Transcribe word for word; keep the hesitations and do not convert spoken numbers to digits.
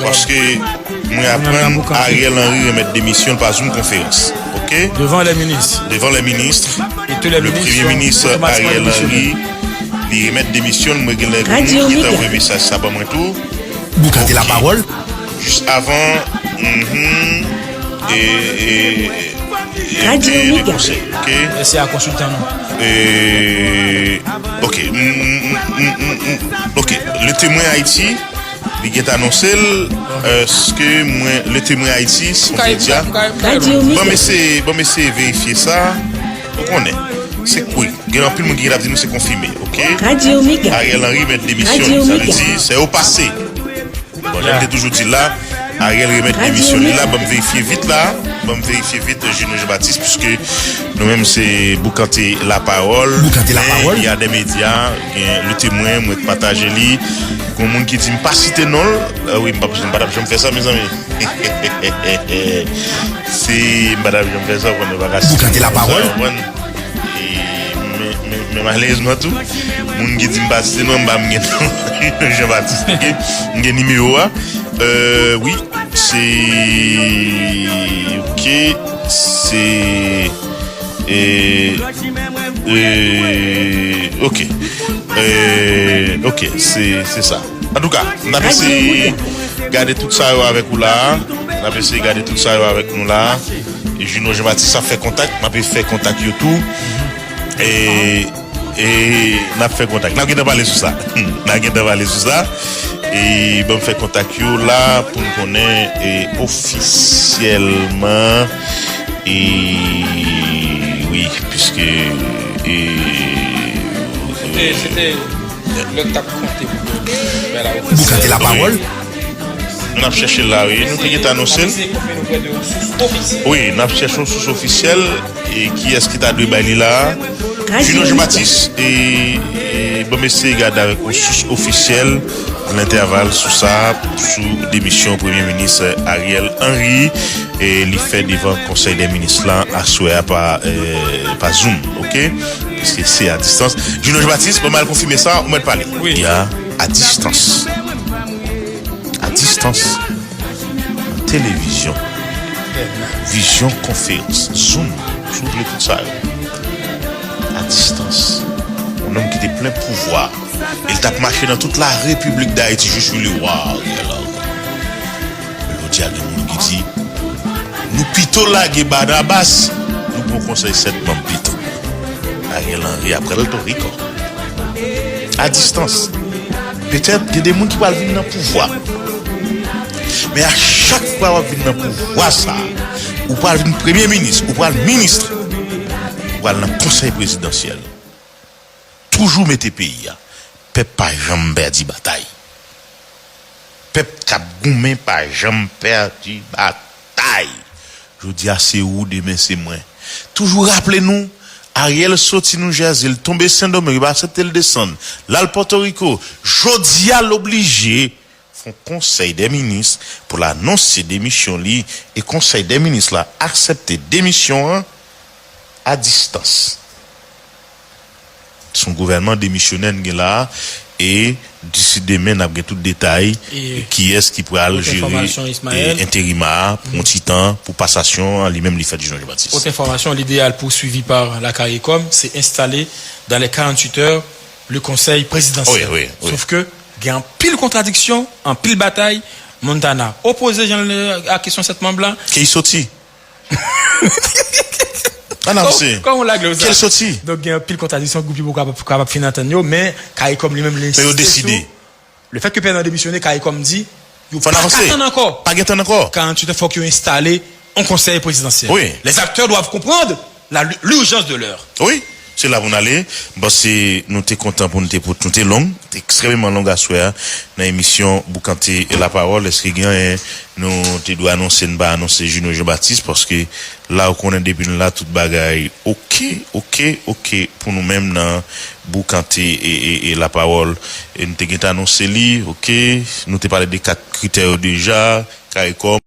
Paske mwen aprann Ariel Henry remèt demisyon l pa Zoom konferans. Ok? Devant les ministres. Devant les ministres. Et tous les ministres sont automatiquement démissionnés. Ariel Henry, li remèt demisyon l, mwen gen lè gen moun ki gentan voye mesaj sa ban mwen tou. Boukante lapawòl. Jis avan, mhm, e, e, e, e, e, de konsèy, ok? Mèsi a konsiltan nou. E, ok, mm, mm, ok, Le Témoin Haïti, li gentan anonse l, èske mwen, Le Témoin Haïti, se yon medya? Ban m eseye, ban m eseye verifye sa, ou konnen, se kwi. Gen anpil moun ki gentan ap di nou se konfime, ok? Ariel Henry met demisyon li, sa vle di, se yo pase. Bon, jan m te toujou di la, Ariel remèt demisyon li la, ban m verifye vit la, ban m verifye vit, Juno Jean Baptiste, piske nou menm se Boukante Lapawòl, Boukante Lapawòl, men y a de medya, gen Le Témoin, mwen pataje li, gon moun ki di m pa site non l, ah wi, m pa, m pa t ap janm fè sa, mezanmi. Se, m pa t ap janm fè sa, ou konn, nou pa ka site non sa, ou konprann? E, men, men, men malerezman tou, moun ki di m pa site non, m pa m gen non Jean Baptiste, ok? M gen nimewo a. Euh, wi, se, ok, se, e, e, ok. E, ok, se, se sa. Antouka, n ap eseye gade tout sa yo avèk ou la. N ap eseye gade tout sa yo avèk nou la. E Juno Jean Baptiste ap fè kontak, m ap fè kontak yo tou. E, e n ap fè kontak. N ap gentan pale sou sa. N ap gentan pale sou sa. E ban m fè kontak yo la pou n konnen, e, ofisyèlman. E wi, piske, e, se te, se te lè k t ap konte pou yo fè la reprise. Boukante lapawòl. N ap chèche l la, wi. Nou te gentan anonse l. Wi, n ap chèche yon sous ofisyèl. E kiyès ki ta dwe bay li la? Juno Jean Baptiste, e, e, bon, mesye, gade avèk yon sous ofisyèl nan entèval sou sa, sou demisyon Premye Minis Ariel Henry, e li fè devan Konsèy dè Minis la aswè a pa, e, pa Zoom, ok? Paske se a distans. Juno Jean Baptiste, bon, m al konfime sa, ou mèt pale. Wi. Ya, a distans. A distans. Nan televizyon, vizyon konferans, Zoom, si w vle tout sa yo. A distans. Yon nonm ki te plen pouvwa. E l t ap mache nan tout la Repiblik Dayiti, je suis le roi, Ariel Henry. Men jodi a, gen moun ki di, nou pito lage Barnabas, nou pran konsèy sèt manm pito. Ariel Henry ap pral Toriko. A distans. Petèt, gen de moun ki pral vin nan pouvwa. Men a chak fwa w ap vin nan pouvwa sa a, ou pral vin premye minis, ou pral minis, ou pral nan konsèy prezidansyèl. Toujou mete peyi a. Pèp pa janm pèdi batay. Pèp k ap goumen pa janm pèdi batay. Jodi a se ou, demen se mwen. Toujou raple nou, Ariel soti New Jersey, l tonbe Sendomeng, yo pa aksepte l desann. L al Pòtoriko. Jodi a, l oblije fè yon konsèy dè minis pou l anonse demisyon li, e konsèy dè minis la aksepte demisyon an a distans. Se yon gouvènman demisyonè n gen la a, e disi demen, n ap gen tout detay, e kiyès ki pral jere, e enterima a pou yon ti tan, pou pasasyon an li menm li fèt Juno Jean Baptiste. Autre information, l'idéal poursuivi par la CARICOM, c'est installer dans les quarante-huit heures le conseil présidentiel. Wi, wi, wi. Sauf que, gen anpil kontradiksyon, anpil batay. Montana opoze jan l a kesyon sèt manm la. Ke l soti? Anonse. Kòman w lage w sa? Ke l soti? Donk, gen anpil kontradiksyon, gwoup yo poko kapab, kapab fin antann yo, men CARICOM li menm, li ensiste sou le fèt ke P N an demisyone, CARICOM di, yo pa ka tann ankò. Pa gen tann ankò. Karanntuit è, fòk yo enstale yon konsèy prezidansyèl. Wi. Les acteurs doivent comprendre la, l'urgence de l'heure. Wi, se la pou n ale. M panse nou te kontan pou nou te, pou nou te long, te ekstrèmeman long aswè a, nan emisyon Boukante Lapawòl. Èske gen anyen nou te dwe anonse, n pa anonse Juno Jean Baptiste? Paske la, ou konnen, depi n la, tout bagay oke, oke, oke pou nou menm nan Boukante e, e, e Lapawòl. E nou te gentan anonse li, oke. Nou te pale de kat kritè yo deja, CARICOM.